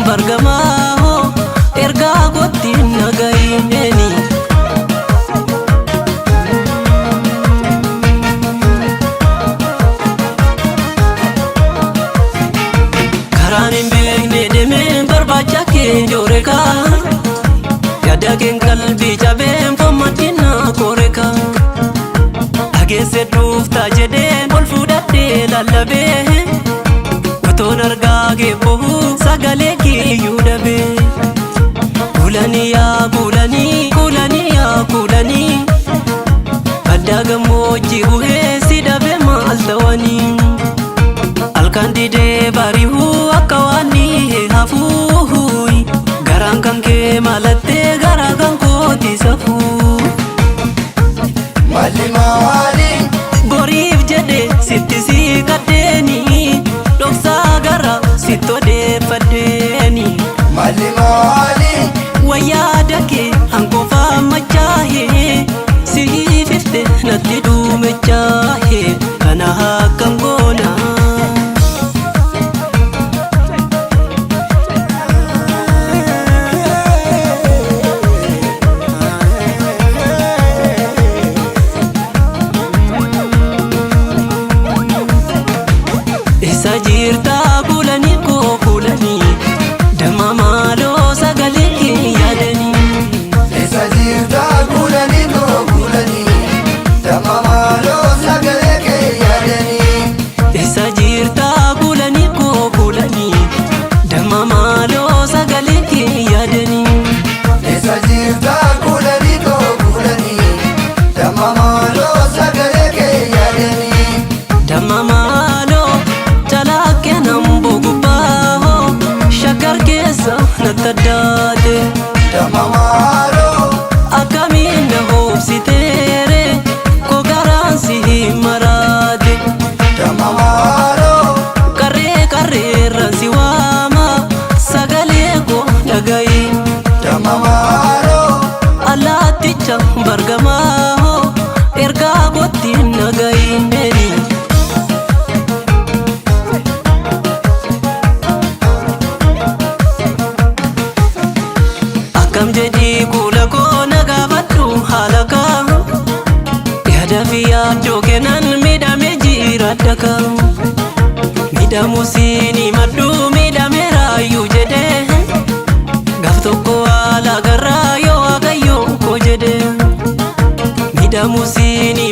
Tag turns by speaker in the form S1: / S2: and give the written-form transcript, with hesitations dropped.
S1: bargamaa hoo ergaa kootti naga'iini. Karaan hin beekne deemeen barbaacha kee joorekaa yaada keen qalbii cabeen fommatina koorekaa dhageesse dhuuftaa jedheen ol fudhadhee lallabee otoon argaa kee bohuu sagalee kiyyuu dhabee kuulanii yaa kuulanii kuulanii yaa kuulanii baddaa gammoojjii bu'ee si dhabe maal ta'anii. Halkan didee bari'uu akka waan ni hafuu garaan kan kee malattee garaa kan kooti safuu.
S2: Malli maali?
S1: Boriif jedhe sitti siqadheeni dhoksaa gara sitti odeeffadheeni.
S2: Malli maali?
S1: Wayyaada kee hanqofaa machaa'ee siififte natti dhumechaa'ee kana akkam goona. Isa jirtaa kuulanii koo kuulanii damma maaloo sagalee kee yaadanii.
S2: Isa jirtaa kuulanii koo kuulanii damma maaloo sagalee kee yaadanii.
S1: Isa jirtaa kuulanii koo kuulanii damma maaloo sagalee kee yaadanii.
S2: Isa jirtaa kuulanii koo kuulanii damma maaloo sagalee kee yaadanii.
S1: Damma maaloo calaqqee nan gubbaa shaggar keessa natti addaate.
S2: Damma maaloo
S1: Akkamiin na hoobsiteere koo garaan si hin maraate.
S2: Damma maaloo
S1: Qarree qarreerraan si waama sagalee koo dhaga'i.
S2: Damma maaloo
S1: Allaatticha bargamaa hoo ergaa kootti naga'iini. Akkam jedhii kuula koo na gaafadhu haala kaa yaada fi yaaddoo kennan miidhamee jira daka miidhamu siinii maddu miidhamee raayyuu jedhee gaaf tokko haala garraa yoo waaqayyoo koo jedhee miidhamu siinii.